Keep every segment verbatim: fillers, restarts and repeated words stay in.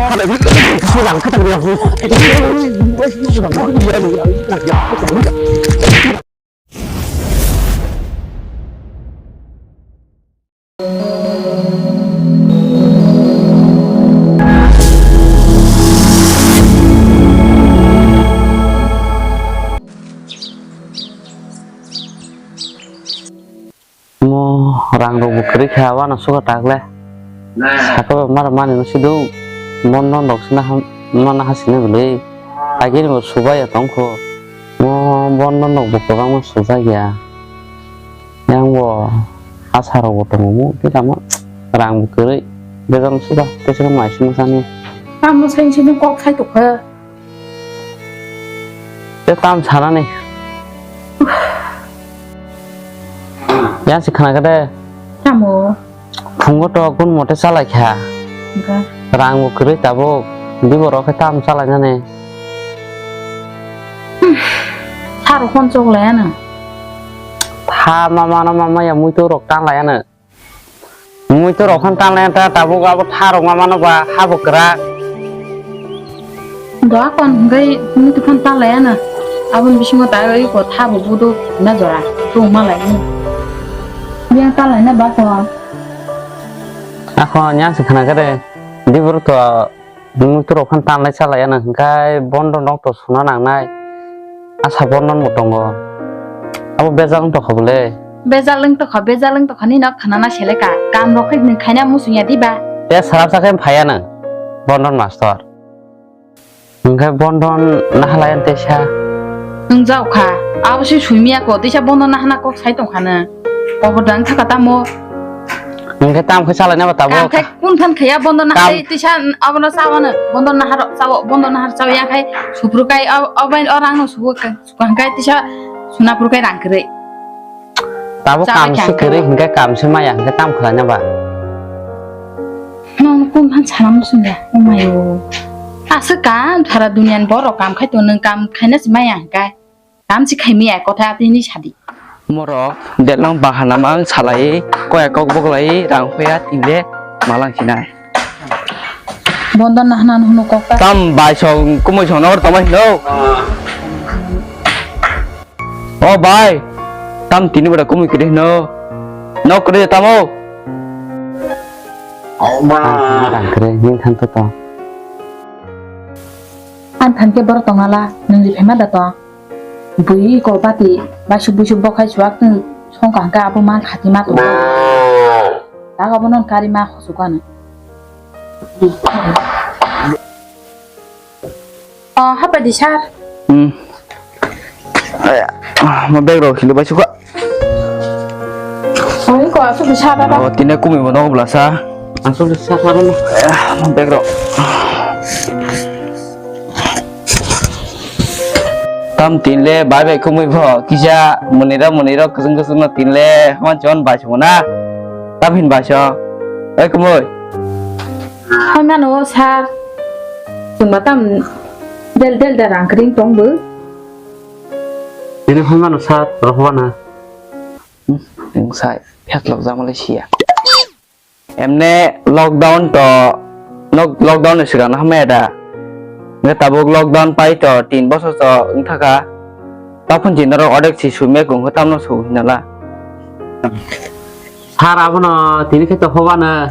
Mo rang rok bo kwrwi kha, wano suka tak le. Saka ba mara mani no sido. Mon non rok sina ham, mana hasina bwlwi. Agini bo subai ya tongkho. Mo bon non rok bo kwbangma sujak ya. Yang bo asa rok bo tongo mo, tei tamo rang bo kwrwi. Bejal suba, tei saka mai sima sani. Tamo sai sini kok sai tokha. Tei tam sanani. Yang si khana kade. Tamo. Phungo to kun mote salai kha. Hwnkhe? Rang bo kwrwi tabuk. Dibo rok khe tam salai nani. Saro phone chok lai ano. Tha mama no mama ya muitu rok tan lai ano. Muitu rok khan tan lai ta tabuk abo tha rok mama no ba ha bo kwrak. Do akon hwnkhe muitu phan tan lai ano. Aboni bisingo ta oi ko tha bo budu na jora. Tong ma lai. Yang tan lai na ba ko. Akon yang se khana kare. Dibur to muitu rok khan tan lai cha lai ano hwnkhe bondo nok to suna nang nai. Asa bondo mo tongo. Abo bejal wng tokha bole. Bejal wng tokha, bejal wng tokha ni nok khana na seleka. Kam rok khe nwng khaina muchung ya diba. Te sarap sa khe phaya nwng. Bondo master. Hwnkhe bondo nahalai ang teisa. Nwng jao kha. Abo se sui miya ko, teisa bondo nahana kok sai tong kha na. Kobo dang thaka tamo. Hwnkhe tam khe salai na ba tabuk. Kam khai kun phan khaya bondo nahalai teisa abono sao ano. Bondo nahar sao, bondo nahar sao ya khai supru kai o, o bai o rang no subu kai. Sukang kai teisa suna pur kai rang kwrwi. Tabuk kam se kwrwi hwnkhe kam se maya hwnkhe tam khlai na ba. Nang kun han sana muchung ya, o mayo. Aswk ka, sara duniya ni borok kam khai tong, nwng kam khaina se maya hwnkhe. Kam se khai maya, kotha atwi ni sadi. Morok, detlong bahana mang salai, koya kok boglai, rang hoya tingde, malang sinai. Bondo nahna hunu kok ta. Tam bai song, kumui song nor tongma hino. O bai, tam tini bada kumui kiri hino. Nok kiri tamo. Ang kiri, ning thanto to. Ang thanke bor tongala, nung di phema da to. Bui ko bati, baisuk buisuk bokhai suak tun songka hwnkhe abo man khati ma tong. Daga bono kari ma khosuk ano. Oh, hapa di sar. Hmm. Aya, ah, ma bag rok hilo baisuk ka. Oi ko, asuk di sar da. Oh, tine kumi bono bla sa. Asuk di sar sar no. Aya, ma bag rok. Tam tin le bai bai kumui pho kisa munira munira kusung kusung no tin le hon chon bai sung na. Tam hin bai sung. Oi kumui. Hoi mano sir. Chwng ba tam del del da rang kring tong bo. Ini hoi mano sir, rohwa na. Hmm, yang sai phet lok jama le sia. Emne lockdown to, lock-, lockdown ni swkang no hamya da. Hwnkhe tabuk lockdown pai to tin bosor to wngthaka. Taphun chini norok odek si sumya kung khe tamno su hinala. Sir abono tini khe to hobano.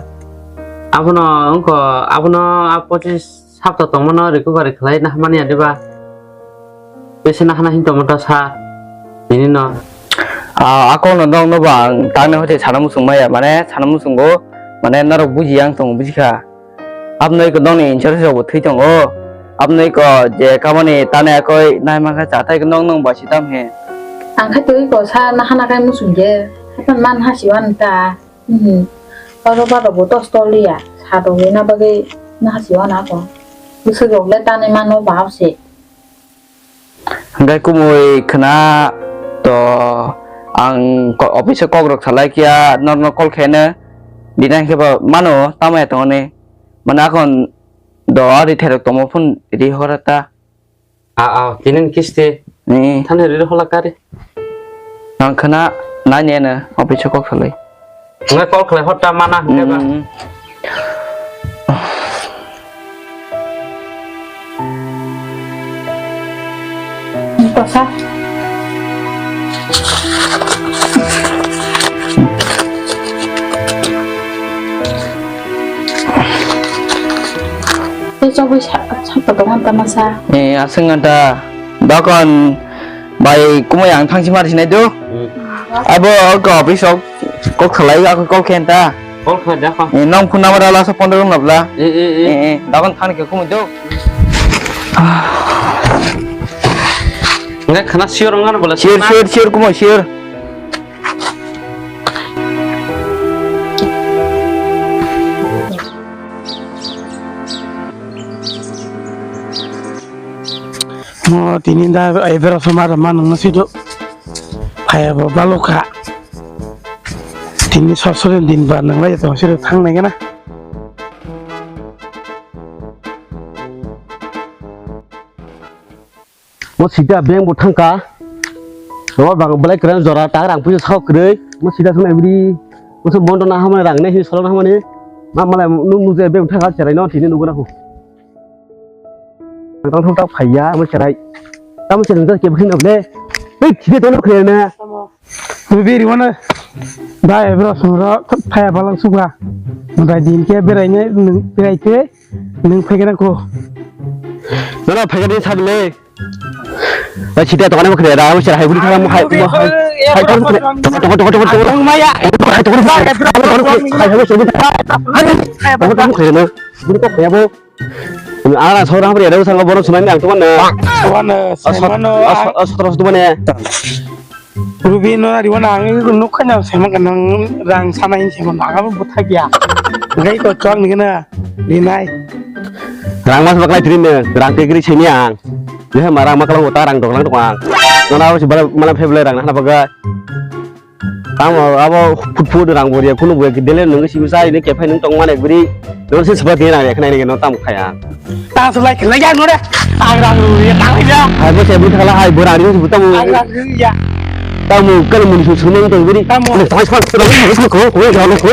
Abono wngkho, abono a pochis Sabta tongmano recovery khlai na hamani adiba. Bese na hana hin tongmo ta sa. Ini no. Ah, ako no dong no bang tang ne hote sana musung maya, mane sana musung go, mane norok buji yang tong buji kha. Abnoi ko dong ni insurance rok bo thwi tongo. Abnoi ko je kamani tane akoi nai mangkha cha thai ko nong nong ba si tam he. Ang kha twi ko sa na hana kai musung je. Hapan man ha si wan ta. Hmm. Oro ba rok bo tos tol ya. Sa rok na bagwi na ha si wan ako. Bwswk rok le tane mano ba se. Hwnkhe kumui khwna to ang ko-, office o kok rok salai kiya norno call khaino dinang khe ba mano tamo ya tongoni mane akhon do ari therok tomo phun ri hora ta. A, a, tini kisti. Ni. Thani ri hola kari. Ang khwna nai ne no office o kok salai. Ngai call khlai hota mana hwnkhe ba. Hmm. Sa. Tei chobwi sa, sa pa tongo tama sa. Eh, aswk anta. Dokon bai kumui ang thangsi mari sinai do. Hmm. Abo ko office ok kok salai ako kok khenta. Kol kha da kha. Eh, nong phone number ala sa pondro nabla. Eh, eh, eh. Eh, eh, dagon thani ke kumui do. Ngai khana sure ngan bola. Sure, sure, sure, kumui sure. Mo tini da ebero somar ma nang si do. Phaya bo balokha. Tini sosore din ba nang lai to sire thang nai gana. Mo sida bank bo thangka. Ro bang belai kran jora ta rang puisa sao kwrwi. Mo sida thang ebri. Mo so bondo na hamani rang ne hi solo na hamani. Ma mala nu nu je bank thangka cherai no tini nuguna ko. Tang thang tak phaiya mo cherai. Tamo cherai ta ke bhin able. Ei thide to no khrena. Rubi riwana da ebro songro thaya balang suga. Bai din ke beraine beraite nung phaigana ko. Nana phaigani sagle. Ba chita tokana mo khre ra mo chara hai buri thara mo hai mo hai. Hai tokon khre. Tokon tokon tokon tokon. Maya. Hai tokon khre. Hai hai mo chara. Hai tokon khre no. Buri ko khre bo. Ara sora hamri era usang bono sunani ang tuman na. Wana semano. Sotro sotro bane. Rubi no ari wana ang nuk khana semang kanang rang samai semang aga bo thagya. Gai to chong ni na rinai. Rang mas baklai trin ne rang ke gri semi ang. Ye ma rang maklang uta rang doklang doklang. Nona abo si bala mala febla rang na baga. Tamo abo phut phut rang bo riya kunu bo dele nung si usa ini kephai nung tong mane guri. Nung si sebab dia rang ya khnai nung tamo khaya. Ta sulai khlai ya nore. Ang rang ru ya tang ya. Hai bo se bu thala hai bo rang ru bu tamo. Ang rang ru ya. Tamo kan mun su su nung tong guri. Tamo. Tamo ko ko ko ko ko.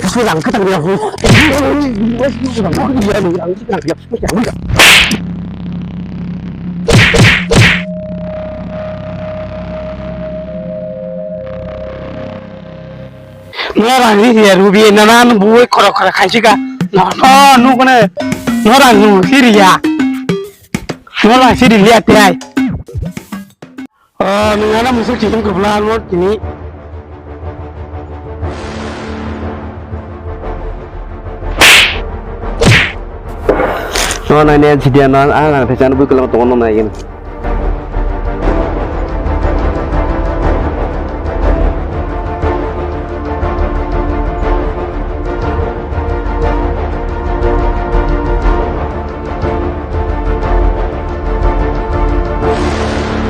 Su rang ka tang ya. Su rang ka tang ya. Norang ni hiya rubi nana bui khoro khoro khaisika. No, no, nukune. Norang nu siriya. Norang siri liya tiai. Oh, nung ana musu chitung kubla mo tini. No, nai ne chidia no, ana te chan bui kulang tongo no nai gin.